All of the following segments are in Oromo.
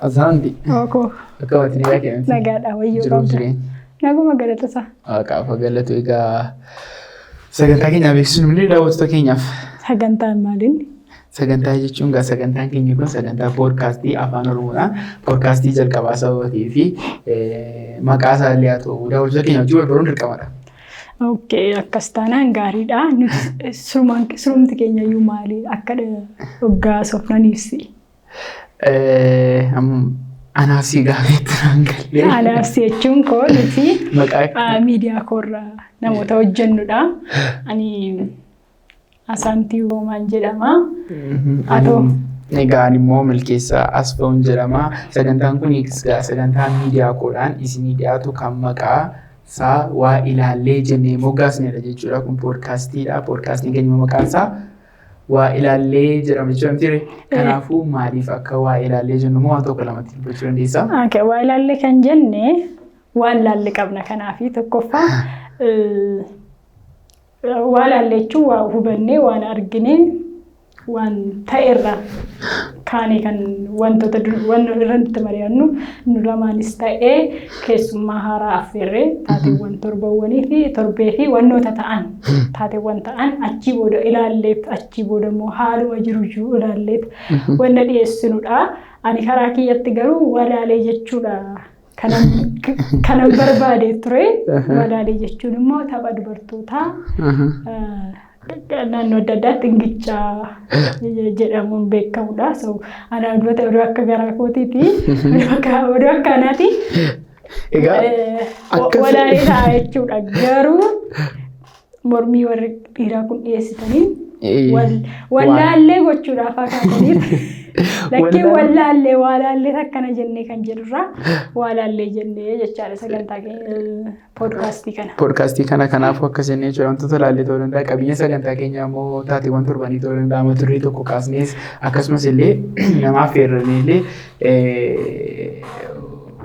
Asaanti. Ookoo. Akka maatiin nagaa keenyatti. Nagaadha wayyoo Jiruuf qabda. jireenya. Naguma galatasaa. Waaqaaf galatu. Egaa sagantaa keenyaa beeksisuun illee daawwattoota keenyaaf. Sagantaan maaliin? Sagantaa jechuun egaa sagantaan keenya kun sagantaa poodkaastii Afaan Oromoodha. Poodkaastii jalqabaa sababa ta'ee fi maqaa isaa illee haa ta'u daawwattoota keenya wajjin wal baruun dirqamadha. Okay, akkas taanaan gaariidha. Nuti surumti keenya iyyuu maali akka dhoggaa sofnaniif si. Anaaf si gaafeetti naan galle. Anaaf si jechuun koo nuti Maqaa miidiyaa koorraa namoota hojjennudha. Ani Asaantii Hoomaan jedhama. Atoo. Egaa ani immoo Milkeessaa Asfaawun jedhama. Sagantaan kun egaa sagantaa miidiyaa koodhaan isinii dhiyaatu kan maqaa isaa Waa Ilaallee jennee moggaasnedha jechuudha. Kun poodkaastiidha. Poodkaastiin keenya immoo maqaan isaa Waa Ilaallee jedhama jechuudha mitiire. Kanaafuu maaliif akka Waa Ilaallee jennu immoo waan tokko lamatti dubbachuu dandeessaa? Okay, waa ilaallee kan jenne waan laalle qabna kanaafi tokkoffaa waa laalle jechuun waa hubannee, waan argine, waan ta'erra kaanee kan wantoota waan irratti mari'annu nu lamaanis ta'ee keessummaa haaraa affeerree taateewwan torbawwanii fi torbee fi wannoota ta'an taateewwan ta'an achii booda ilaalleet achii booda immoo haaluma jiru jiru ilaalleet wanna dhiyeessinudha. Ani karaa kiyyatti garuu walaalee jechuudha kanan barbaade ture. Walaalee jechuun immoo tapha dubartootaa naannoo adda addaatti ingichaa jedhamuun beekamudha. So ana oduu oduu akka garaa kootiiti. Oduu akka anaati. Egaa akka Walaalee ta'a jechuudha. Garuu mormii warri dhiiraa kun dhiyeessitaniin wallaallee gochuudhaaf akaataniif lakkii wallaallee waalaallee akkana jennee kan jedhurraa waalaallee jennee jechaadha sagantaa poodkaastii kana. Poodkaastii kana kanaafuu akkas jennee jechuudha. Wantoota laallee ta'uu danda'a. Qabiyyee sagantaa keenyaa immoo taateewwan torbanii ta'uu danda'a. Mata duree tokko kaasnees akkasumas illee nama affeerrannee illee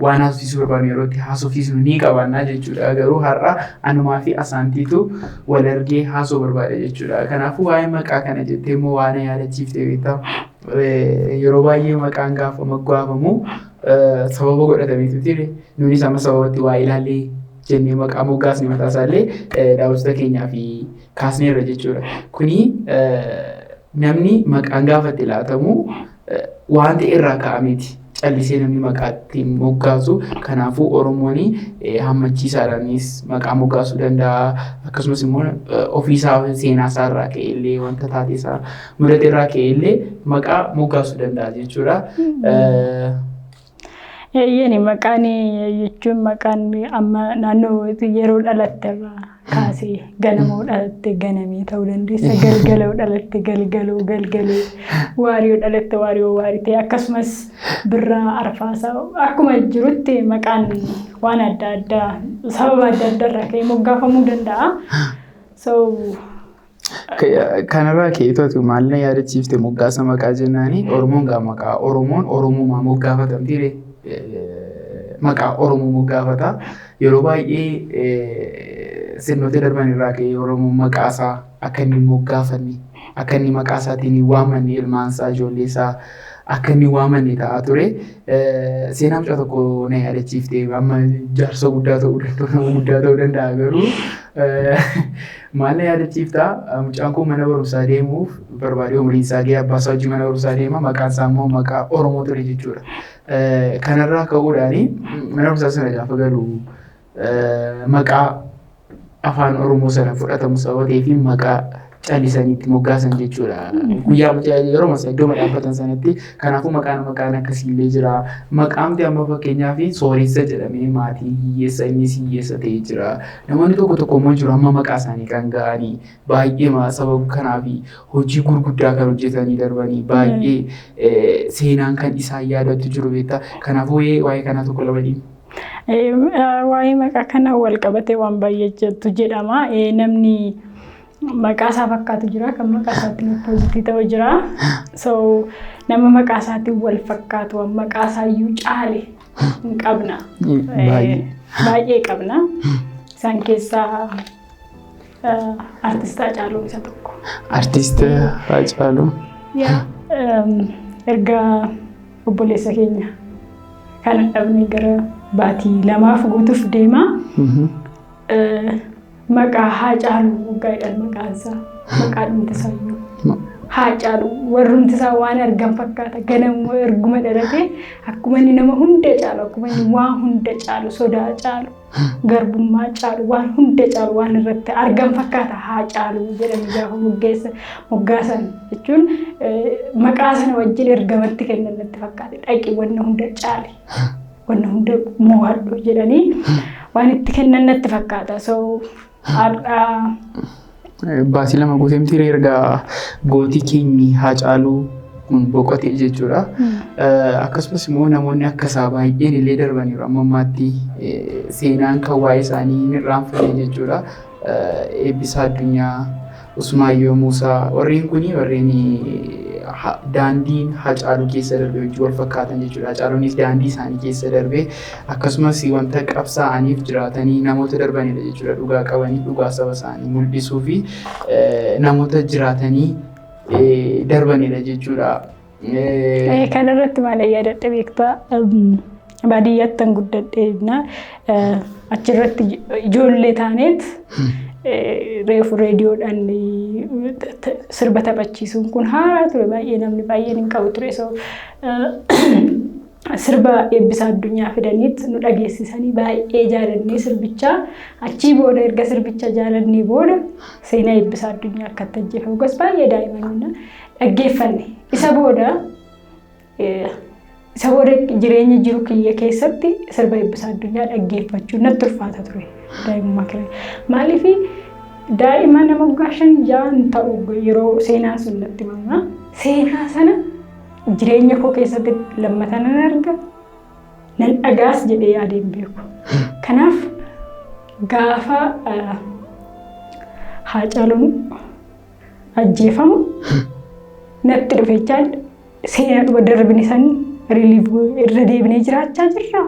waan haasofsiisuu barbaadnu yeroo itti haasofsiisnu ni qabaannaa jechuudha. Garuu har'a anumaa fi Asaantiitu wal argee haasoo barbaada jechuudha. Kanaafuu waa'ee maqaa kana jettee immoo waan na yaadachiifte beektaa. Yeroo baay'ee maqaan gaafa moggaafamu sababa godhatameetu miti. Nunis amma sababatti waa ilaallee jennee maqaa moggaasne mataa isaallee daawwattoota keenyaa fi kaasneerra jechuudha. Kuni namni maqaan gaafa itti laatamu waan ta'e irraa ka'ameeti. Callisee namni maqaa ittiin moggaasu. Kanaafuu Oromoon hammachiisaadhaanis maqaa moggaasuu danda'a. Akkasumas immoo ofiisaa seenaa isaa irraa ka'ee illee wanta taatee isaa mudate irraa ka'ee illee maqaa moggaasuu danda'a jechuudha. Eeyyeni maqaan jechuun maqaan amma naannoo yeroo dhalatte irraa kaasee ganamoo dhalatte ganamee ta'uu dandeessa, galgaloo dhalatte galgaloo galgalee, waariyoo dhalatte waariyoo waaritee, akkasumas birraa arfaasaa akkuma jirutti maqaan waan adda addaa sababa adda addaa irraa ka'ee moggaafamuu danda'a. So Kanarraa ka'eetu ati maal na yaadachiifte moggaasa maqaa jennaani Oromoon gaa maqaa Oromoon Oromummaa moggaafatamti maqaa Oromoo moggaafata. Yeroo baay'ee sirnoota darban irraa ka'ee Oromoon maqaa isaa akka inni hin moggaafanne, akka inni maqaa isaatiin hin waamanne, ilmaan isaa, ijoollee isaa akka inni hin waamanne ta'aa ture. Seenaa mucaa tokko na yaadachiifte. Amma jaarsa guddaa ta'uu danda'u, nama guddaa ta'uu danda'a, garuu maal na yaadachiifta? Mucaan kun mana barumsaa deemuuf barbaadee umriin isaa ga'ee abbaa isaa wajjin mana barumsaa deema. Maqaan isaa immoo maqaa Oromoo ture jechuudha. Kanarraa ka'uudhaan mana barumsaa sana gaafa galu maqaa afaan Oromoo sana fudhatamu sababa ta'eef maqaa callisanii itti moggaasan jechuudha. Guyyaa yeroo masa iddoo dhaabbatan sanatti kanaafuu maqaan akkasiillee jira. Maqaamti amma fakkeenyaaf sooressa jedhamee maatii hiyyeessa innis hiyyeessa ta'ee jira. Namoonni tokko tokko immoo jiru amma maqaa isaanii kan ga'anii baay'ee sababa kanaaf hojii gurguddaa kan hojjetanii darbanii baay'ee seenaan kan isaan yaadattu jiru beektaa. Kanaafuu waa'ee kanaa tokko lama dhiibu. Waa'ee maqaa kana wal qabatee waan baay'ee jettu jedhama. Namni maqaa isaa fakkaatu jira, kan maqaa isaatiin opposite ta'u jira. So nama maqaa isaatiin wal fakkaatu waan maqaa isaa iyyuu caale hin qabna. Baay'ee qabna. Isaan keessaa Artist Haacaaluu isa tokko. Artist Haacaaluu. Erga obboleessa keenya Kana dhabnee gara baatii 2f guutuuf deema. Maqaa Haacaaluu moggaa'edhaan maqaan isaa, maqaa dhumti isaa iyyuu. Haacaaluu warrumti isaa waan argan fakkaata. Ganamuma erguma dhalate akkuma inni nama hunda caalu, akkuma inni waan hunda caalu, sodaa caalu, garbummaa caalu, waan hunda caalu waan irratti argan fakkaata Haacaaluu jedhanii gaafa moggeessa moggaasan jechuun maqaa sana wajjin ergamatti kennan natti fakkaate. Dhaqi wanna hunda caali, wanna hunda mo'adhu jedhanii waan itti kennan natti fakkaata. So har'aa Baatii 2 guutee miti erga gootii keenyi Haacaaluu kun boqote jechuudha. Akkasumas immoo namoonni akka isaa baay'een illee darbaniiru. Amma ammaatti seenaan kan waa'ee isaanii hin irraanfanne jechuudha. Eebbisaa Addunyaa, Usmaayyoo Muusaa, warreen kuni warreen daandiin Haacaaluu keessa darbe wajjin wal fakkaatan jechuudha. Haacaaluunis daandii isaanii keessa darbe, akkasumas wanta qabsaa'aniif jiraatanii namoota darbanidha jechuudha. Dhugaa qabanii dhugaa saba isaanii mul'isuu fi namoota jiraatanii darbanidha jechuudha. Kanarratti maal yaadadhe beektaa? Baadiyyaatti kan guddadhe, achirratti ijoollee taaneet reefu reediyoodhaan sirba taphachiisuun kun haaraa ture, baay'ee namni baay'een hin qabu ture. So sirba Eebbisaa Addunyaa fidaniit nu dhageessisanii baay'ee jaalannee sirbichaa. Achii booda, erga sirbicha jaalannee booda, seenaa Eebbisaa Addunyaa akka itti ajjeefamu gosa baay'ee daa'imman dhaggeeffanne. Isa booda jireenya jiru kiyya keessatti sirba Eebbisaa Addunyaa dhaggeeffachuu natti ulfaata ture daa'imummaa kiyya. Maaliif? Daa'ima nama waggaa 5 6n ta'u yeroo seenaan sun natti himama. Seenaa sana jireenya koo keessatti lammata nan arga, nan dhagaas jedhee yaadee hin beeku. Kanaaf gaafa Haacaaluun ajjeefamu natti dhufe jechaan seenaa dhuba darbine san relive irra deebinee jiraachaa jirra.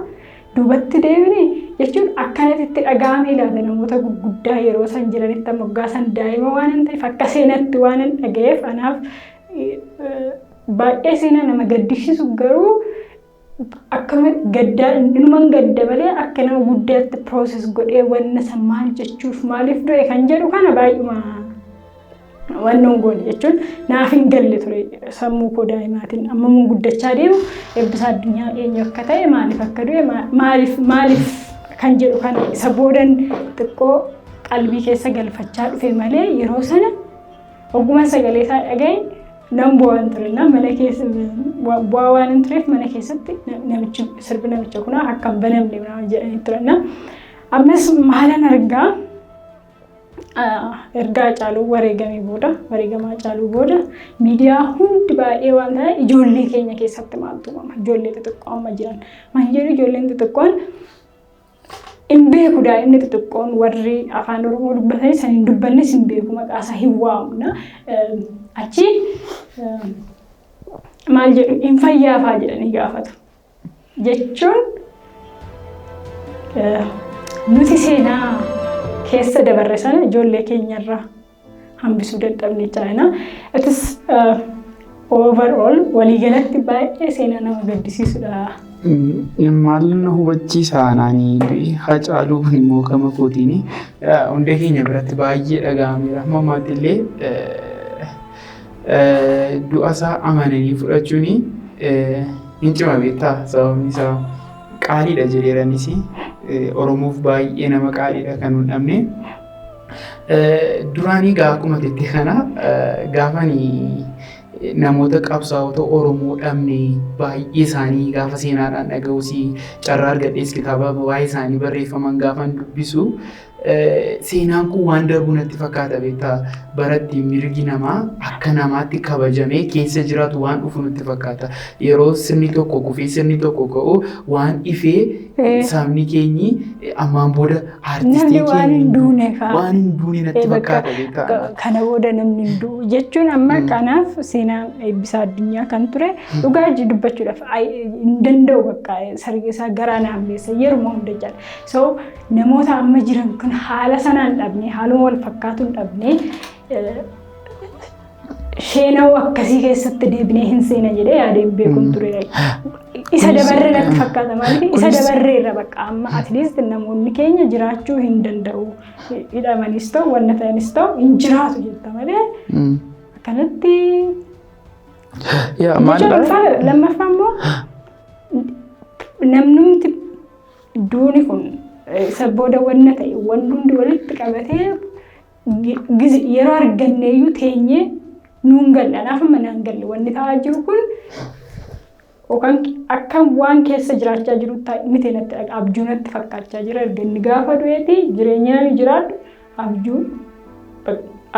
Duubatti deebine jechuun akkanatti itti dhaga'amee ilaala. Namoota gurguddaa yeroo san jiranitti amma waggaa san daa'ima waan hin ta'eef, akka seenatti waan hin dhaga'eef, anaaf baay'ee seenaa nama gaddisiisu, garuu akkama gaddaa inuman gadda malee akka nama guddaatti process godhee wanna san maal jechuuf, maaliif du'e kan jedhu kana baay'uma wannan goone jechuun naaf hin galle ture sammuu koo daa'imaatiin. Amma mun guddachaa deemu Eebbisaa Addunyaa eenyu akka ta'e, maaliif akka du'e, maaliif maaliif kan jedhu kana isa boodan xiqqoo qalbii keessa galfachaa dhufe malee, yeroo sana ogummaa sagalee isaa dhagaye nan bu'aan ture. Na mana keessa bu'aa waan hin tureef, mana keessatti namichi sirbi namicha kunaa akka hin banamne jedhanii turan. Ammas maalan argaa, ergaa Haacaaluu wareegamee booda, wareegamaa Haacaaluu booda, miidiyaa hundi baay'ee waan ta'eef, ijoollee keenya keessatti maaltu uumama, ijoollee xixiqqoo amma jiran maal jedhu? Ijoolleen xixiqqoon hin beeku. Daa'imni xixiqqoon warri afaan Oromoo dubbatanii san hin dubbannes hin beeku, maqaa isaa hin waamna. Achi maal jedhu? Hin fayyaafaa jedhanii gaafatu. Jechuun nuti seenaa keessa dabarre sana ijoollee keenyarraa hambisuu dadhabne jechaadha. It is overall waliigalatti baay'ee seenaa nama gaddisiisudha. Maal na hubachiisa naanii du'i Haacaaluu kun immoo gama kootiin hundee keenya biratti baay'ee dhaga'ameera. Amma ammaatti illee du'a isaa amananii fudhachuun hin cima beektaa, sababni isaa qaaliidha jedheeranis, Oromoof baay'ee nama qaaliidha kan hin dhabne. Duraanii gaa akkuma jette kana gaafani namoota qabsaa'ota Oromoo dhabne baay'ee isaanii gaafa seenaadhaan dhaga'us, carraa argadhees kitaaba waa'ee isaanii barreeffaman gaafan dubbisu, seenaan kun waan darbu natti fakkaata beektaa. Baratti mirgi namaa akka namaatti kabajamee keessa jiraatu waan dhufu natti fakkaata. Yeroo sirni tokko kufee sirni tokko ka'u waan ifee sabni keenyi ammaan booda aartistiin Namni waan hin duune fa'aa. Waan hin duune natti fakkaata beektaa. Kana booda namni hin du'u jechuun amma kanaaf seenaan Eebbisaa Addunyaa kan ture dhugaa dubbachuudhaaf hin danda'u, bakka sargi isaa garaa na hammeessa yeruma hunda jedha. So namoota amma jiran kun haala sanaan dhabne, haaluma wal fakkaatuun dhabne, sheenawuu akkasii keessatti deebinee hin seena jedhee yaadeen beekuun ture. Isa dabarree natti fakkaata. Maaliif isa dabarreerra bakka amma at least namoonni keenya jiraachuu hin danda'u. Hidhamanis ta'u, wanna ta'anis ta'u hin jiraatu jetta malee akkanatti. Yaa maal? Lammaffaa immoo namnumti duuni kun isa booda wanna ta'e wanti hundi walitti qabatee yeroo arganneeyyuu teenyee nuun galle. Anaaf amma naan galle wanni ta'aa jiru kun, yookaan akka waan keessa jiraachaa jiru miti natti, abjuu natti fakkaachaa jira. Erga inni gaafa du'eeti jireenya namni jiraadhu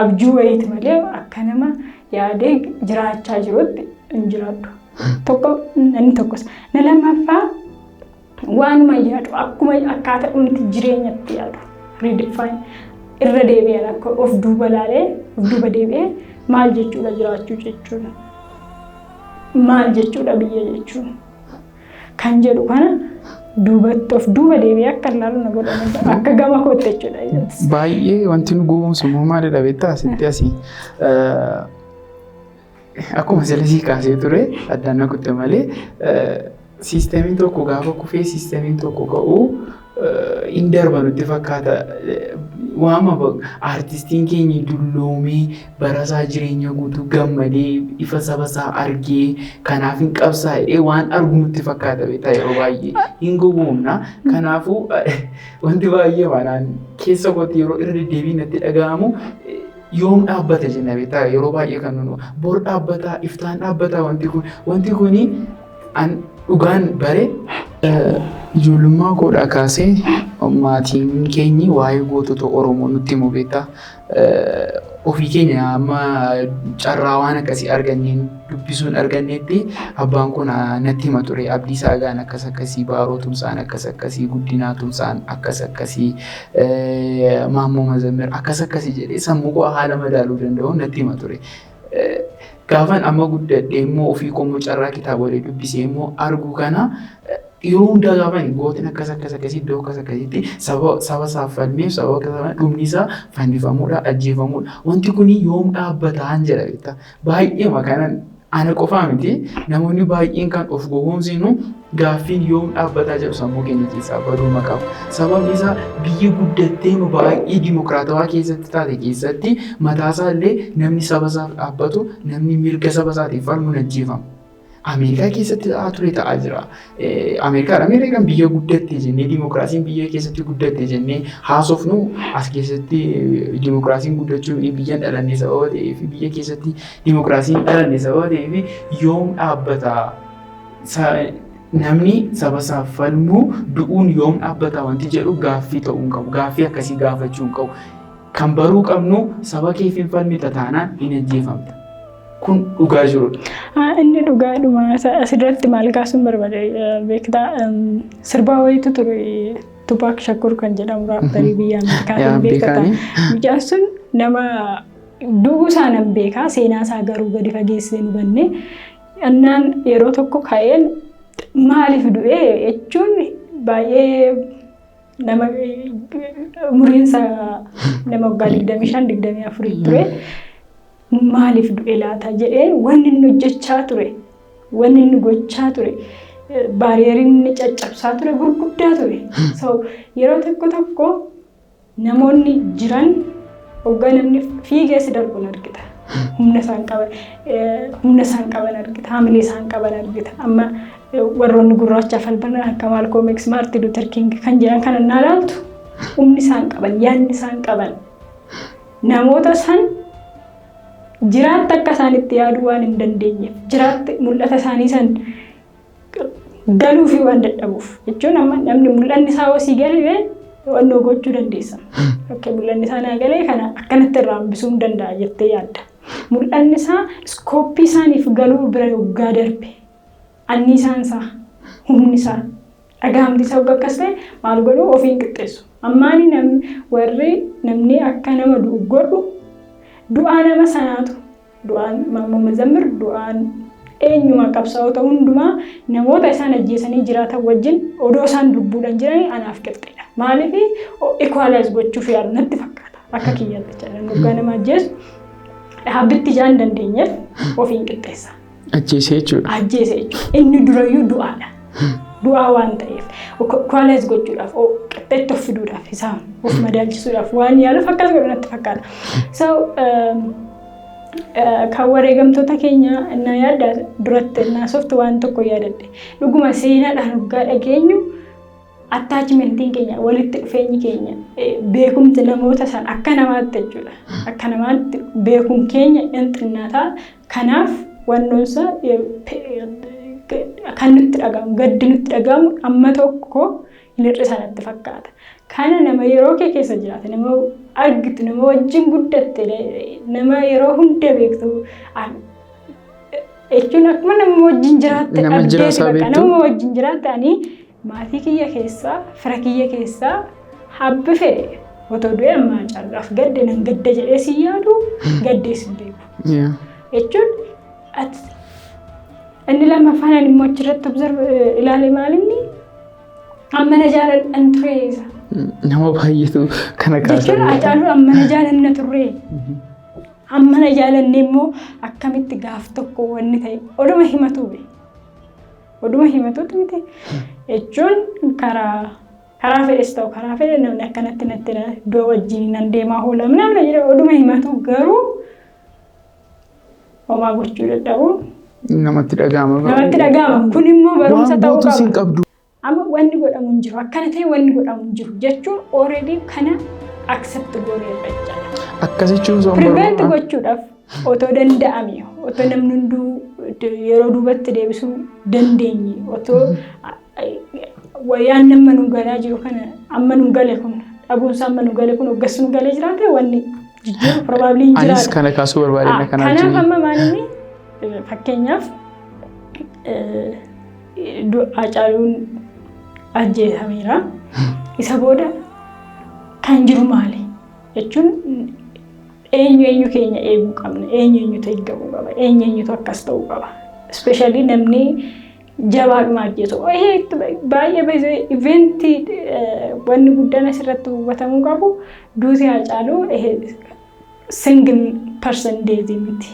abjuu wayiiti malee akka nama yaadee jiraachaa jirutti hin jiraadhu. Tokko inni tokkos. Na lammaffaa, waanuma yaadu akkuma akkaataa dhumti jireenyatti yaadu redefine, irra deebi'an, akka of duuba laalee of duuba deebi'ee maal jechuudha jiraachuu jechuudha. Maal jechuudha biyya jechuun kan jedhu kana duubatti of duuba deebi'ee akka ilaalu na godhan akka gama kootti jechuudha. Baay'ee wanti nu gowwoomsu immoo maalidha beektaa, asitti asii akkuma silasii kaasee ture, addaan na kutte malee, siistemiin tokko gaafa kufee siistemiin tokko ka'uu hin darba nutti fakkaata. Waama aartistiin keenya dulloomee barasaa jireenya guutuu gammadee ifa saba isaa argee kanaaf hin qabsaa'ee waan argu nutti fakkaata beektaa, yeroo baay'ee hin gowwoomna. Kanaafuu wanti baay'ee maanaan keessa kootti yeroo irra deddeebiin natti dhaga'amu, yoom dhaabbata jenna beektaa. Yeroo baay'ee kan nunu bor dhaabbata, iftaan dhaabbata, wanti kuni an dhugaan bare ijoollummaa koodhaa kaasee maatiin keenyi waa'ee gootota Oromoo nutti himu beektaa. Ofii keenya amma carraa waan akkasii arganneen dubbisuun argannetti abbaan kun natti hima ture. Abdiisaa Agaan akkas akkasii, Baaroo Tumsaan akkas akkasii, Guddinaa Tumsaan akkas akkasii, Maammoo Mazammir akkas akkasii jedhee sammuu koo haala madaaluu danda'u natti hima ture. Gaafan amma guddadhee immoo ofii koo carraa kitaabolee dubbisee immoo argu kana, yeroo hundaa gaafan gootiin akkas akkas akkasii iddoo akkas akkasiitti saba isaaf falmeef saba akkas dhumni isaa fannifamuudha, ajjeefamuudha. Wanti kun yoom dhaabbataan jedha beektaa. Baay'ee kanan ana qofaa miti, namoonni baay'een kan of gowwoomsinu gaaffiin yoom dhaabbataa jedhu sammuu keenya keessaa baduu qaba. Sababni isaa biyya guddattee baay'ee dimokiraatawaa keessatti taate keessatti mataasaa illee namni saba isaaf dhaabbatu, namni mirga saba isaatiif falmu ajjeefama. Ameerikaa keessatti ta'aa ture, ta'aa jira. Ameerikaan Ameerikaan biyya guddatte jennee, dimokiraasiin biyya keessatti guddatte jennee haasofnu, as keessatti dimokiraasiin guddachuu biyya dhalanne sababa ta'eef, biyya keessatti dimokiraasiin dhalanne sababa ta'eef, yoom dhaabbata, namni saba isaaf falmuu du'uun yoom dhaabbata wanti jedhu gaaffii ta'uu hin qabu. Gaaffii akkasii gaafachuu hin qabu. Kan baruu qabnu, saba keef hin falmita taanaan hin ajjeefamta. Kun dhugaa jirudha. Inni dhugaadhuma. Asirratti maal kaasuun barbaade beektaa? Sirbaa wayiitu ture, Tupac Shakur kan jedhamu, rapperii biyya Ameerikaatiin beekata. Mucaan sun nama du'uu isaa nan beekaa, seenaa isaa garuu gadi fageessee hin hubanne. Annaan yeroo tokko ka'een maaliif du'ee jechuun baay'ee nama umuriinsa nama waggaa 25, 24 ture. Maaliif du'e laata jedhee, wanni inni hojjechaa ture, wanni inni gochaa ture, barrieriin inni caccabsaa ture gurguddaa ture. So yeroo tokko tokko namoonni jiran hoggaa namni fiigee si darbu argita. Humna isaan qaban argita. Haamilee isaan qaban argita. Amma warroonni gurraacha falman akka Malcolm X, Martin Luther King kan jedhan kana naa ilaaltu, humni isaan qaban, yaadni isaan qaban namoota san jiraatti akka isaan itti yaaduu waan hin dandeenyeef, jiraatti mul'ata isaanii san galuufii waan dadhabuuf jechuun, amma namni mul'anni isaa osii galee to'annoo gochuu dandeessa. Okay, mul'anni isaa naa galee kana akkanatti irraa hambisuu hin danda'a jettee yaadda. Mul'anni isaa scopeii isaaniif galuu bira yoggaa darbe, anniisaan isaa, humni isaa, dhagahamti isaa waggaa akkas ta'e maal godhuu ofiin qixxeessu. Ammaani namni warri namni akka nama du'u godhu du'aa nama sanaatu, du'aan Maammoo Mazammir, du'aan eenyuma qabsaa'ota hundumaa, namoota isaan ajjeesanii jiraatan wajjin odoo isaan lubbuudhaan jiranii anaaf qixxeedha. Maaliif equalize gochuuf yaalu natti fakkaata akka kiyyaatti jechaadha. Waggaa nama ajjeesu dhaabbitti ijaan dandeenyeef ofiin qixxeessa. Ajjeesee jechuudha. Ajjeese jechuudha. Inni durayyuu du'aadha. Du'aa waan ta'eef equalize gochuudhaaf, qixxeetti of fiduudhaaf, isaan of madaalchisuudhaaf waan yaaluuf akkas godhu natti fakkaata. So kan wareegamtoota keenya innaa yaadda duratti innaa softu waan tokko yaadadhe. Dhuguma seenaadhaan waggaa dhageenyu attachmentiin keenya, walitti dhufeenyi keenya, beekumsi namoota san akka namaatti jechuudha. Akka namaatti beekuun keenya in xinnaataa. Kanaaf wannoonsa kan nutti dhagahamu, gaddi nutti dhagahamu amma tokko hin hir'isa natti fakkaata. Kana nama yeroo kee keessa jiraate, nama argitu, nama wajjin guddatte, nama yeroo hunda beektu jechuun akkuma nama wajjin jiraatte Nama jiraa isaa dhabdeeti bakka beektu. Nama wajjin jiraatte, ani maatii kiyya keessaa, fira kiyya keessaa habbi fedhe otoo du'e ammaa caaluudhaaf gadde nan gadda jedhee si yaadu gaddee si beeku. Jechuun ati inni lammaffaan ani immoo achirratti observe ilaale maalinni amma na jaaladhan ture isa. Nama baay'eetu kana Jechuun kaasaa. Hacaaluu amma na jaalanna turre. Amma na jaalanne immoo akkamitti gaaf tokko wanni ta'e oduma himatu be. Oduma himatuutu miti. Jechuun karaa fedhes ta'u karaa fedhe namni akkanatti natti iddoo wajjin nan deemaa oola namni jedhe oduma himatu garuu homaa gochuu dadhabu. Namatti dhaga'ama. Namatti dhaga'ama. Kun immoo barumsa Waan ta'uu gootu sin qaba. qabdu. Amma wanni godhamu hin jiru. Akkana ta'e wanni godhamu hin jiru jechuun already kana accept gooneerra jechaadha. Akkas jechuun osoo hin Prevent barbaadu. gochuudhaaf otoo danda'ame, otoo namni hunduu yeroo duubatti deebisuu dandeenye, otoo wayyaan nama nu galaa jiru kana amma nu gale kun dhabuunsa amma nu gale kun hoggas nu galee jiraate wanni jijjiiru probably hin Anis jiraatu. kana kaasuu barbaadina kana Kanaaf wajjin. amma maalinni fakkeenyaaf Hacaaluun ajjeefameera. Isa booda kan jiru maali? Jechuun eenyu eenyu keenya eeguu qabna, eenyu eenyutu eeggamuu qaba, eenyu eenyutu akkas ta'uu qaba. Especially namni jabaadhuma ajjeesu. Baay'ee eventii wanni guddaan asirratti hubatamuu qabu duuti Hacaaluu single person death miti.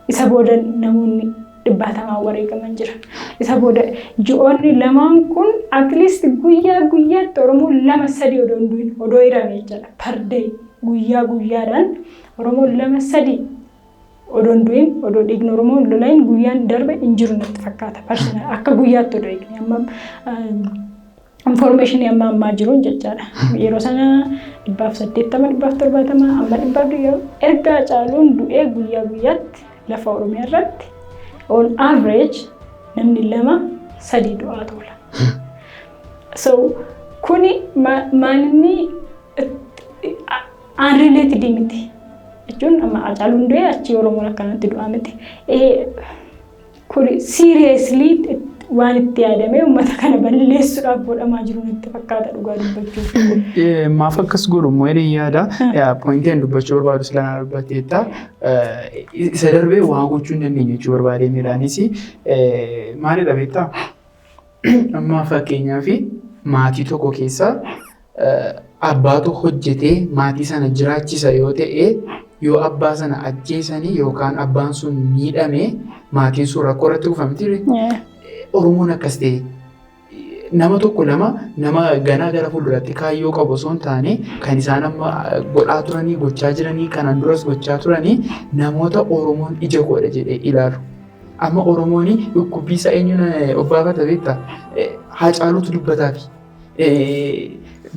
Isa booda namoonni dhibbaatamaan wareegaman jira. Isa booda ji'oonni lamaan kun at least guyyaa guyyaatti Oromoon lama sadi odoo hin du'in odoo hirame jechuudha. Per day guyyaa guyyaadhaan Oromoon lama sadi odoo hin du'in, odoo dhiigni Oromoo hin lola'in guyyaan darbe hin jiru natti fakkaata. Personal akka guyyaatti odoo eegne amma information amma ammaa jiruun jechaadha. Yeroo sana 180, 170, amma 120. Erga Hacaaluun du'ee guyyaa guyyaatti lafa Oromiyaa irratti on average namni lama sadi du'aa tola. So kuni maalinni unrelated miti. Jechuun amma Hacaaluun du'ee achii Oromoon akkanatti du'aa miti. Kuni seriously waan itti yaadamee uummata kana balleessuudhaaf godhamaa jiru natti fakkaata dhugaa dubbachuuf. Maaf akkas godhu immoo jedhee yaada. Pointiin dubbachuu barbaadu sila na dubbatteetta. Isa darbee waa gochuu hin dandeenye jechuu barbaadeenidhaanis maalidha beektaa? Amma fakkeenyaaf maatii tokko keessa abbaatu hojjetee maatii sana jiraachisa yoo ta'e, yoo abbaa sana ajjeesanii yookaan abbaan sun miidhame maatiin sun rakkoo irratti kufa miti. Oromoon akkas ta'e nama tokko lama nama ganaa gara fuulduraatti kaayyoo qabu osoo hin taane kan isaan amma godhaa turanii, gochaa jiranii, kanaan duras gochaa turanii namoota Oromoon ija godha jedhee ilaalu. Amma Oromoon dhukkubbii isaa eenyuun obbaafata beektaa? Haacaaluutu dubbataafi.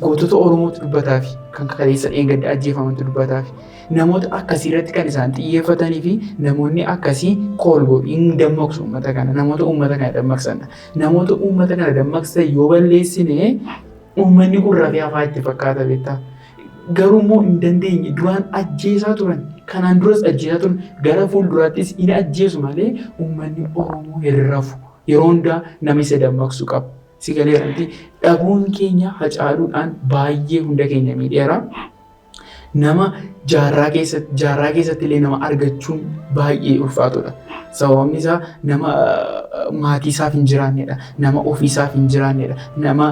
Gootota Oromootu dubbataafi. Kan kaleessa dheengadda ajjeefamantu dubbataafi. Namoota akkasii irratti kan isaan xiyyeeffatanii fi namoonni akkasii kool godhu hin dammaqsu uummata kana. Namoota uummata kana dammaqsan. Namoota uummata kana dammaqsan yoo balleessine uummanni kun rafee hafaa itti fakkaata beektaa? Garuu immoo hin dandeenye. Duraan ajjeesaa turan. Kanaan duras ajjeesaa turan. Gara fuulduraattis hin ajjeesu malee uummanni Oromoo hin rafu. Yeroo hundaa nama isa dammaqsu qaba. Si galeera miti? Dhabuun keenya Hacaaluudhaan baay'ee hunda keenya miidheera. Nama jaarraa keessatti illee nama argachuun baay'ee ulfaatudha. Sababni isaa nama maatii isaaf hin jiraannedha. Nama ofii isaaf hin jiraannedha. Nama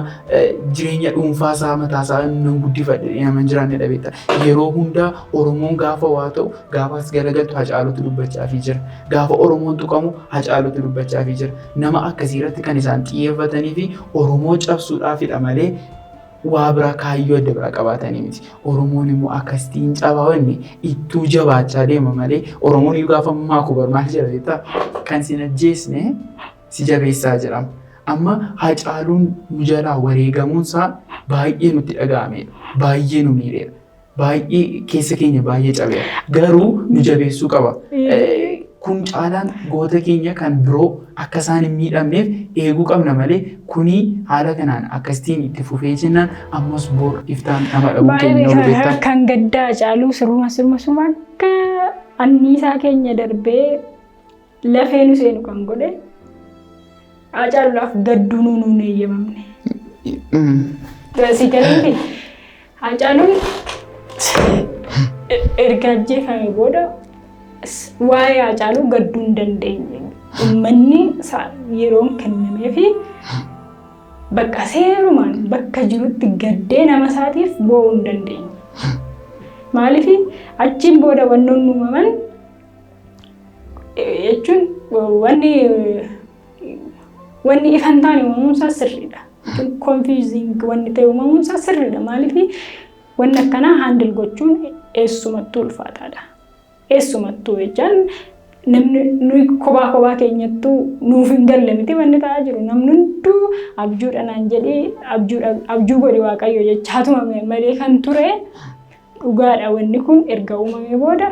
jireenya dhuunfaa isaa mataa isaa nan guddifadhe nama hin jiraannedha beektaa. Yeroo hundaa Oromoon gaafa waa ta'u, gaafa as galagaltu Hacaaluutu dubbachaafii jira. Gaafa Oromoon tuqamu Hacaaluutu dubbachaafii jira. Nama akkasii irratti kan isaan xiyyeeffatanii fi Oromoo cabsuudhaafidha malee waa biraa kaayyoo adda biraa qabaatanii miti. Oromoon immoo akkasitiin cabaa wanni ittuu jabaachaa deema malee Oromoon iyyuu gaafa maaku bar maal jedha beektaa? Kan sin ajjeesne si jabeessaa jedhama. Amma Hacaaluun nu jalaa wareegamuunsaa baay'ee nutti dhaga'ameera. Baay'ee nu miidheera. Baay'ee keessa keenya baay'ee cabeera. Garuu nu jabeessuu qaba. Kun caalaan goota keenya kan biroo akka isaan hin miidhamneef eeguu qabna malee kuni haala kanaan akkasitiin itti fufee jennaan ammas bor iftaan nama dhabuu keenya oolu beektaa. Kan gaddaa Hacaaluu siruma siruma siruma akka anniisaa keenya darbee lafee nu seenu kan godhe Hacaaluudhaaf gadduu nuun hin eeyyamamne. Si galee Hacaaluun erga ajjeefame booda waa'ee Hacaaluu gadduu hin dandeenye. Uummanni yeroon kennamee fi bakka seerumaan bakka jirutti gaddee nama isaatiif boo'uu hin dandeenye. Maaliif achiin booda wannoonni uumaman jechuun wanni ifa hin taane uumamuun isaa sirriidha. Confusing wanni ta'e uumamuun isaa sirriidha. Maaliif wanni akkanaa handle gochuun eessumattuu ulfaataadha. Eessumattuu jechaan namni nuyi kophaa kophaa keenyattuu nuuf hin galle miti wanni ta'aa jiru. Namni hunduu abjuudha naan jedhee, abjuudha abjuu godhi Waaqayyo jechaatuma malee kan ture dhugaadha. Wanni kun erga uumamee booda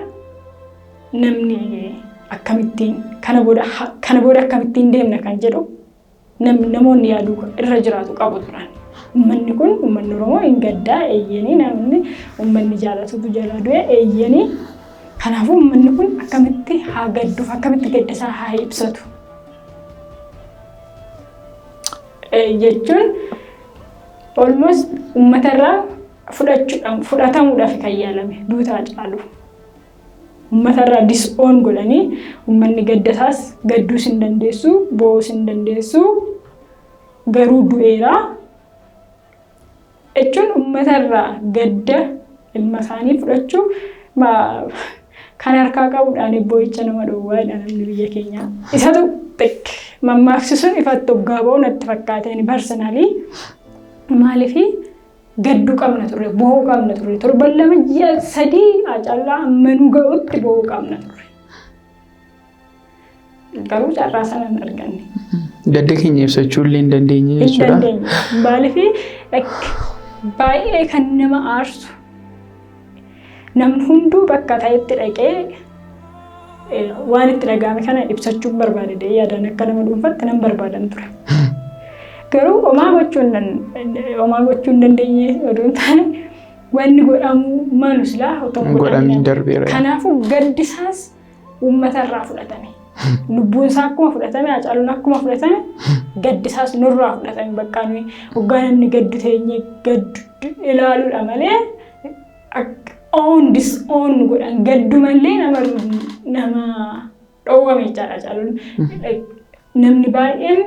namni akkamittiin kana booda akkamittiin deemna kan jedhu namni namoonni yaaduu irra jiraatu qabu turan. Uummanni kun, uummanni Oromoo hin gaddaa, eeyyanii, namni uummanni jaalatutu jalaa du'e, eeyyanii. Kanaafuu uummanni kun akkamitti haa gadduuf, akkamitti gadda isaa haa ibsatu jechuun almost uummatarraa fudhachuudhaan fudhatamuudhaaf kan yaalame duutaa Hacaaluu. Uummatarraa disown godhanii uummanni gaddasaas gadduus hin dandeessu, boo'uus hin dandeessu, garuu du'eera. Jechuun uummatarraa gadda ilma isaanii fudhachuu kan harkaa qabuudhaan boo'icha nama dhowwaadha namni biyya keenyaa. Isatu mammaaksi sun ifatti hoggaa ba'u natti fakkaateen personally. Maaliifii gadduu qabna turre, boo'uu qabna turre, torban 2, ji'a 3 Hacaaluu amma nu ga'utti boo'uu qabna turre. Garuu carraa sana hin arganne. Gadda keenya ibsachuu illee hin dandeenye Hin jechuudha. dandeenye. Maaliifii baay'ee kan nama aarsu namni hunduu bakka ta'etti dhaqee waan itti dhaga'ame kana ibsachuun barbaade, yaadaan akka nama dhuunfaatti nan barbaadan ture. Garuu homaa gochuu hin dandeenye oduu hin taane, wanni godhamuu malu silaa otoo hin Godhamiin darbeera. Kanaafuu gaddisaas uummata irraa fudhatame. Lubbuun isaa akkuma fudhatame, Hacaaluun akkuma fudhatame, gaddisaas nurraa fudhatame. Bakka nuyi hoggaa namni gaddu teenyee gaddu ilaaluudha malee own disown godhan gaddu malee nama dhoowwame jechaadha Hacaaluun. Namni baay'een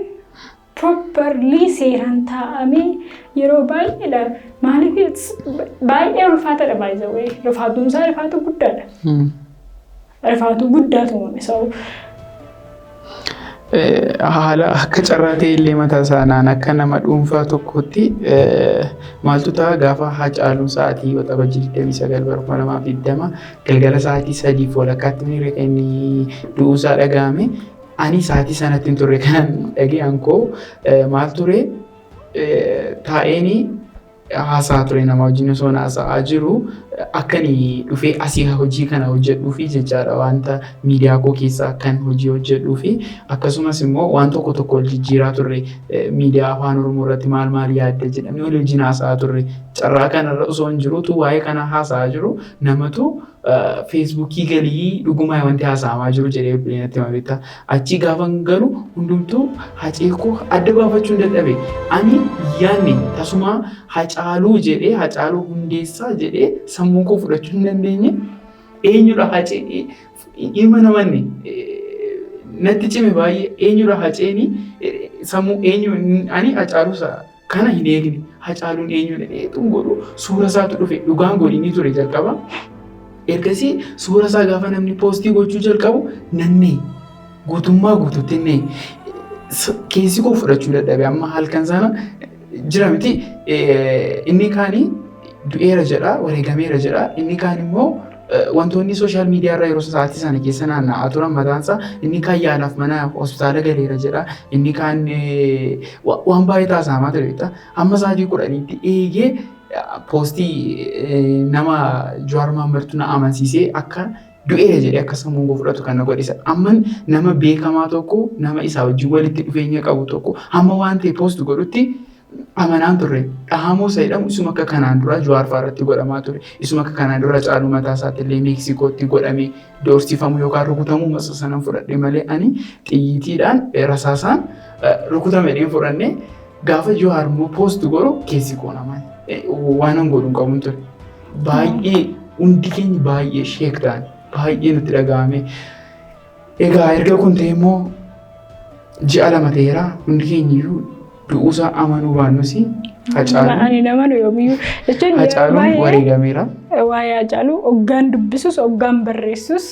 properly seeraan taa'amee yeroo baay'eedha. Maaliif baay'ee ulfaataadha baay'ee rifaatuun isaa rifaatu guddaadha. Rifaatu guddaatu uumame sa'u. Haala akka carraa ta'e illee mataa isaanaan akka nama dhuunfaa tokkotti maaltu ta'a, gaafa Hacaaluun sa'aatii Waxabajjii 29 bara 2020 galgala sa'aatii 3:30tti miira kan inni du'uusaa dhaga'ame. Ani sa'aatii sanatti hin turre. Kanan dhaga'an koo maal ture, taa'eenii haasaa ture nama wajjin osoo haasa'aa jiru akkani dhufee asii hojii kana hojjedhuu fi jechaadha, wanta miidiyaa koo keessaa akkan hojii hojjedhuu fi akkasumas immoo waan tokko tokko wal jijjiiraa turre, miidiyaa Afaan Oromoo irratti maal maal yaadda jedhamee wal wajjin haasa'aa turre. Carraa kanarra osoo hin jirutu waa'ee kana haasa'aa jiru namatu Feesbuukii galii dhugumaa wanti haasa'amaa jiru jedhee bilbilinatti hima beektaa. Achii gaafa galu hundumtuu Hacee koo adda baafachuu hin dadhabe. Ani yaadne tasuma Hacaaluu jedhee, Hacaaluu Hundeessaa jedhee sammuu koo fudhachuu hin dandeenye. Eenyudha Hacee? Ilma namanne Natti cime baay'ee. Eenyudha Haceenii? Sammuu eenyu ani Hacaaluu kana hin eegne. Hacaaluun eenyudha dheetuun godhu suura isaatu dhufe, dhugaan godhinii ture jalqaba. Ergasii suura isaa gaafa namni post gochuu jalqabu nannee guutummaa guutuutti innee keessi koo fudhachuu dadhabe. Amma halkan sana jira miti, inni kaanii du'eera jedha, wareegameera jedha, inni kaan immoo wantoonni social media irra yeroo sa'aatii sana keessa naanna'aa turan mataansaa, inni kaan yaalaaf mana hospitaala galeera jedha, inni kaan waan baay'ee taasifamaa ture beektaa. Hamma sa'aatii 10tti eegee post nama Jawaar Mohaammadtu na amansiisee akka du'eera jedhee akka sammuun koo fudhatu kan na godhisa. Amman nama beekamaa tokko, nama isaa wajjin walitti dhufeenya qabu tokko hamma waan ta'e post godhutti amanaan turre. Dhahamuu isa jedhamu isuma akka kanaan dura Jawaar fa'aa irratti godhamaa ture. Isuma akka kanaan dura Caaluu mataa isaatti illee Meeksikootti godhamee doorsifamu yookaan rukutamuu masa sanan fudhadhe malee, ani xiyyiitiidhaan rasaasaan rukutame jedheen fudhanne. Gaafa Jawaar immoo post godhu keessi koo namaan waan an godhu hin qabuun ture. Baay'ee hundi keenya baay'ee shake ta'an, baay'ee nutti dhaga'ame. Egaa erga kun ta'e immoo ji'a 2 ta'eera. Hundi keenya iyyuu du'uusaa amanuu baannus Hacaaluun Ani namanu yoomiyyuu jechuun yeroo Hacaaluun baay'ee wareegameera. Waa'ee Hacaaluu hoggaan dubbisus, hoggaan barreessus,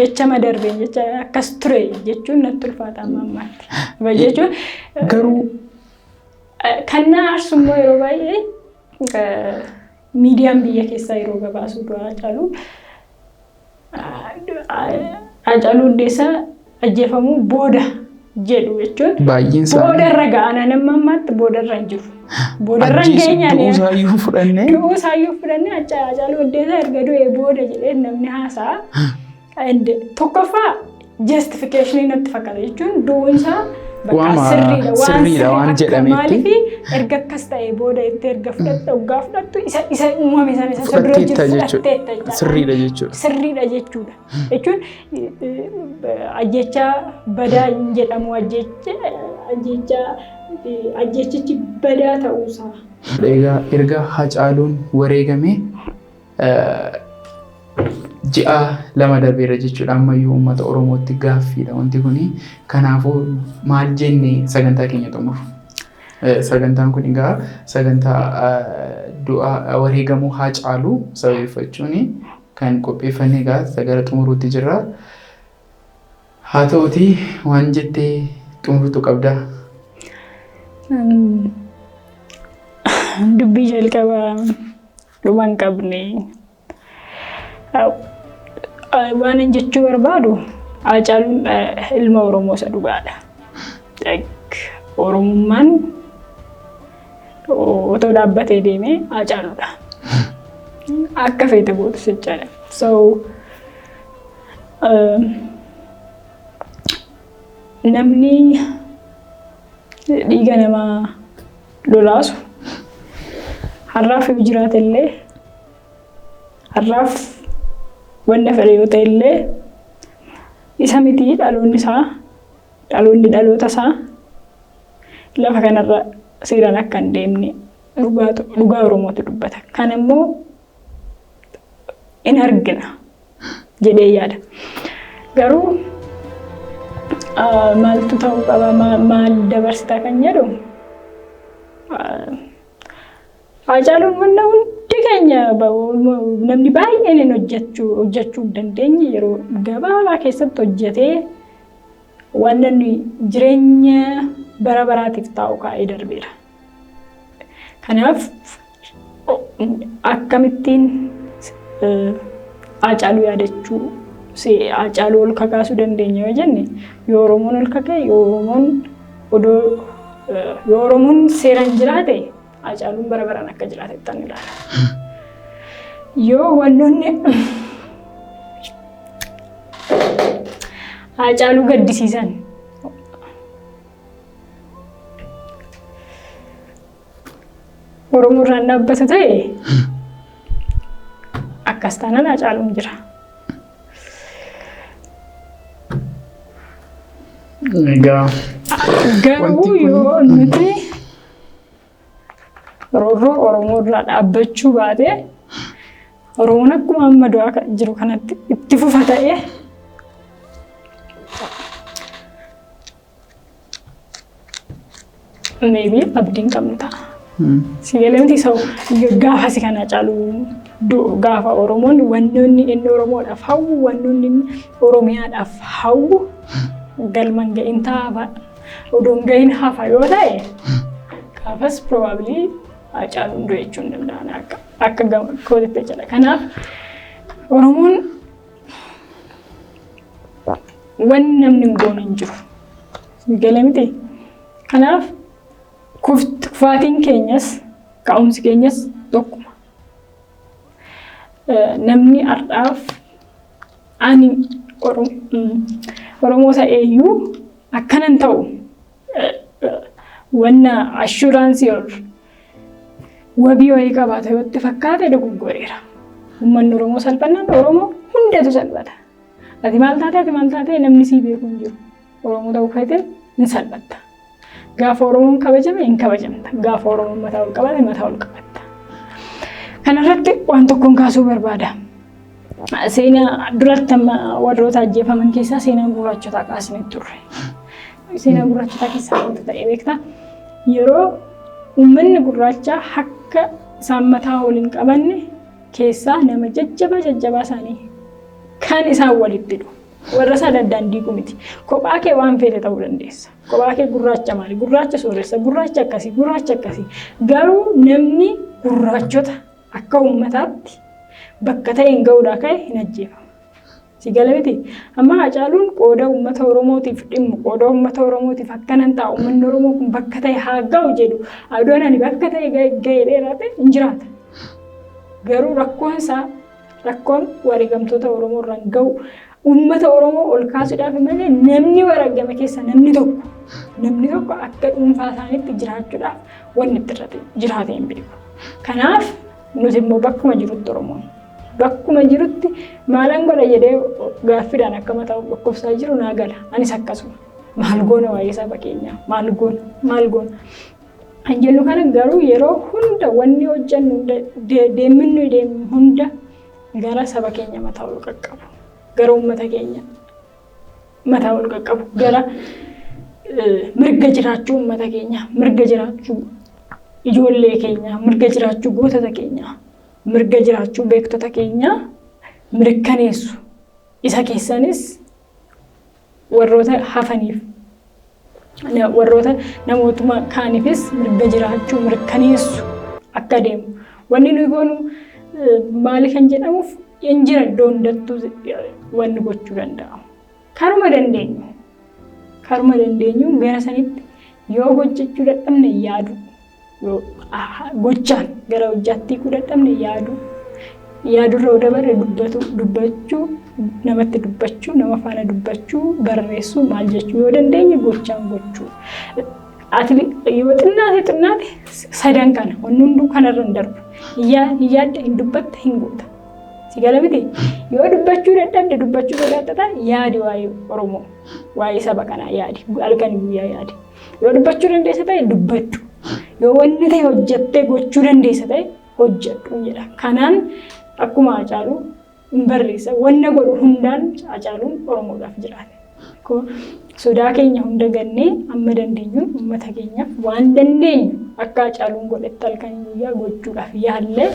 jecha madarbeen jecha akkas ture jechuun natti ulfaata amma ammaatti. Jechuun Garuu kan na aarsu immoo yeroo baay'ee miidiyaan biyya keessaa yeroo gabaasu du'a Hacaaluu, Hacaaluu Hundeessaa ajjeefamuu booda jedhu jechuun baay'een booda isaanii irra ga'an amma ammaatti booda irra hin jiru. Booda irra hin geenye ani. Du'uusaa iyyuu fudhannee Du'uu isaayyuu fudhannee Hacaaluu Hundeessaa erga du'ee booda jedhee namni haasa'a. And tokkoffaa justification natti fakkaata, jechuun du'uun isaa bakka Waama sirriidha waan sirriidha sirrii waan akka jedhametti. Maaliif erga akkas ta'e booda itti erga fudhatte, hoggaa fudhattu isa uumame sana isa dura jiru fudhatteetta jechuudha. Fudhatteetta jechuudha. Sirriidha jechuudha. Sirriidha jechuudha. Jechuun ajjecha badaa hin jedhamu, ajjecha ajjechichi badaa ta'uusaa. Egaa erga Hacaaluun wareegame ji'a 2 darbeera jechuudha. Ammayyuu uummata Oromootti gaaffiidha wanti kuni. Kanaafuu maal jennee sagantaa keenya xumuru? Sagantaan kun egaa sagantaa du'a wareegamuu Hacaaluu sababeeffachuun kan qopheeffanne egaa gara xumuruutti jirra. Haa ta'utii waan jettee xumurtu qabdaa? Dubbii jalqaba dhuma hin qabne. Waan hin jechuu barbaadu, Hacaaluun ilma Oromoo isa dhugaadha. Oromummaan otoo dhaabbatee deemee Hacaaluudha. Akka feete gootu jechaadha. So namni dhiiga namaa lolaasu har'aaf yoo jiraate illee, har'aaf wanna fedhe yoo ta'e illee, isa miti, dhaloonni isaa, dhaloonni dhaloota isaa lafa kanarra seeraan akka hin deemne dhugaa Oromootu dubbata. Kan immoo in argina jedhee yaada. Garuu maaltu ta'uu qaba, maal dabarsitaa kan jedhu, Hacaaluun wanna hundi keenya, namni baay'een hin hojjechuu hin dandeenye yeroo gabaabaa keessatti hojjetee waan inni jireenya bara baraatiif taa'u kaa'ee darbeera. Kanaaf akkamittiin Hacaaluu yaadachuu, Hacaaluu ol kakaasuu dandeenya yoo jenne, yoo Oromoon ol kaka'e, yoo Oromoon odoo yoo Oromoon seeraan jiraate, Hacaaluun bara baraan akka jiraatetti ani ilaala. Yoo wantoonni Hacaaluu gaddisiisan Oromoo irraan dhaabbatu ta'e, akkas taanaan Hacaaluun jira. Egaa Garuu wanti kun- yoo nuti roorroo Oromoo irraa dhaabbachuu baate, Oromoon akkuma amma du'aa jiru kanatti itti fufa ta'ee Maybe abdiin qabnu ta'a. Si galee miti so gaafa si kana caalu gaafa Oromoon wannoonni inni Oromoodhaaf hawwu, wannoonni inni Oromiyaadhaaf hawwu galman ga'in ta'a, odoon ga'in hafa yoo ta'e, gaafas probably Hacaaluun du'e jechuu hin danda'an akka gama kootitti jechuudha. Kanaaf Oromoon wanni namni hin goone hin jiru. Galee miti. Kanaaf kufaatiin keenyas ka'umsi keenyas tokkuma. Namni har'aaf ani Oromoo ta'eeyyuu akkanan ta'u wanna assurance or wabii wayii qabaata yoo itti fakkaate dogoggoreera. Uummanni Oromoo salphannaan Oromoo hundatu salphata. Ati maal taate, ati maal taate, namni sii beeku hin jiru. Oromoo ta'uu keetiin hin salphatta. Gaafa Oromoon kabajame hin kabajamta. Gaafa Oromoon mataa ol qabate mataa ol qabatta. Kanarratti waan tokkoon kaasuu barbaada. Seenaa duratti amma warroota ajjeefaman keessaa seenaa gurraachotaa kaasnee turre. Seenaa gurraachotaa keessaa wanta ta'e beektaa? Yeroo uummanni gurraachaa akka isaan mataa ol hin qabanne keessaa nama jajjabaa jajjabaa isaanii kan isaan walitti hidhu. Warra isaan addaan diigu miti. Kophaa kee waan feete ta'uu dandeessa. Kophaa kee gurraacha maali? Gurraacha sooressa, gurraacha akkasii, gurraacha akkasii. Garuu namni gurraachota akka uummataatti bakka ta'e hin ga'uudhaa ka'e hin ajjeefamu. Si gala miti? Amma Hacaaluun qooda uummata Oromootiif dhimmu, qooda uummata Oromootiif akkanan ta'a, uummanni Oromoo kun bakka ta'e haa ga'u jedhu, adoon ani bakka ta'e ga'ee dheeraate hin jiraata. Garuu rakkoon isaa, rakkoon wareegamtoota Oromoo irraan ga'u, uummata Oromoo ol kaasuudhaaf malee namni wareegame keessa namni tokko akka dhuunfaa isaaniitti jiraachuudhaaf wanni itti irratti jiraate hin beeku. Kanaaf nuti immoo bakkuma jirutti, Oromoon bakkuma jirutti maalan godha jedhee gaaffiidhaan akka mataa dhukkubsaa jiru naa gala. Anis akkasuma. Maal goona waa'ee saba keenyaa? Maal goona? Maal goona? Kan jennu kana garuu yeroo hunda wanni hojjennu hunda, deemminnu deemnu hunda gara saba keenya mataa ol qaqqabu. Gara uummata keenya mataa ol qaqqabu. Gara mirga jiraachuu uummata keenyaa, mirga jiraachuu ijoollee keenyaa, mirga jiraachuu gootota keenyaa, mirga jiraachuu beektota keenyaa mirkaneessu. Isa keessanis warroota hafaniif, warroota namootuma kaaniifis mirga jiraachuu mirkaneessu akka deemu. Wanni nuyi goonu maali kan jedhamuuf hin jira, iddoo hundattuu wanni gochuu danda'amu. Karuma dandeenyu gara sanitti yoo hojjechuu dadhabne yaadu. Yoo gochaan gara hojjaatti hiikuu dadhabne yaadu. Yaadurra yoo dabarre dubbatu, dubbachuu, namatti dubbachuu, nama faana dubbachuu, barreessuu, maal jechuu yoo dandeenye gochaan gochuu. Ati yoo xinnaate xinnaate sadan kana wanni hunduu kanarra hin darbu. Hin yaadda, hin dubbatta, hin goota. Si gala miti? Yoo dubbachuu dadhabde, dubbachuu sodaattata, yaadi waa'ee Oromoo, waa'ee saba kanaa yaadi, halkan guyyaa yaadi. Yoo dubbachuu dandeessa ta'e dubbadhu. Yoo wanni ta'e hojjettee gochuu dandeessa ta'e hojjedhu jedha. Kanaan akkuma Hacaaluu hin barreessa. Wanna godhu hundaan Hacaaluun Oromoodhaaf jiraate. Sodaa keenya hunda gannee amma dandeenyuun uummata keenyaaf waan dandeenyu akka Hacaaluun godhetti halkanii guyyaa gochuudhaaf yaallee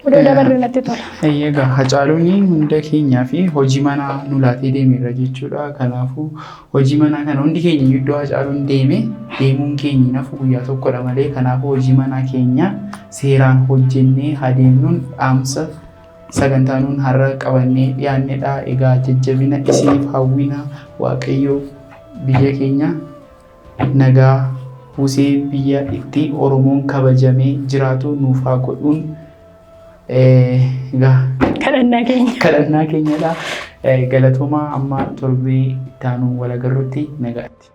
odoo dabarre natti tola. Egaa Hacaaluun hunda keenyaa fi hojii manaa nu laatee deemeera jechuudha. Kanaafuu hojii manaa kana hundi keenya iddoo Hacaaluun deeme deemuun keenya nafu guyyaa tokkodha malee. Kanaafuu hojii manaa keenya seeraan hojjennee adeemnuun dhaamsa sagantaa nuun har'a qabannee dhiyaannedha. Egaa jajjabina isiniif hawwina. Waaqayyo biyya keenya nagaa buusee biyya itti Oromoon kabajamee jiraatu nuuf haa godhuun egaa kadhannaa keenya. Kadhannaa keenyadha. Galatoomaa, amma torbee itti aanu wal agarrutti nagaatti.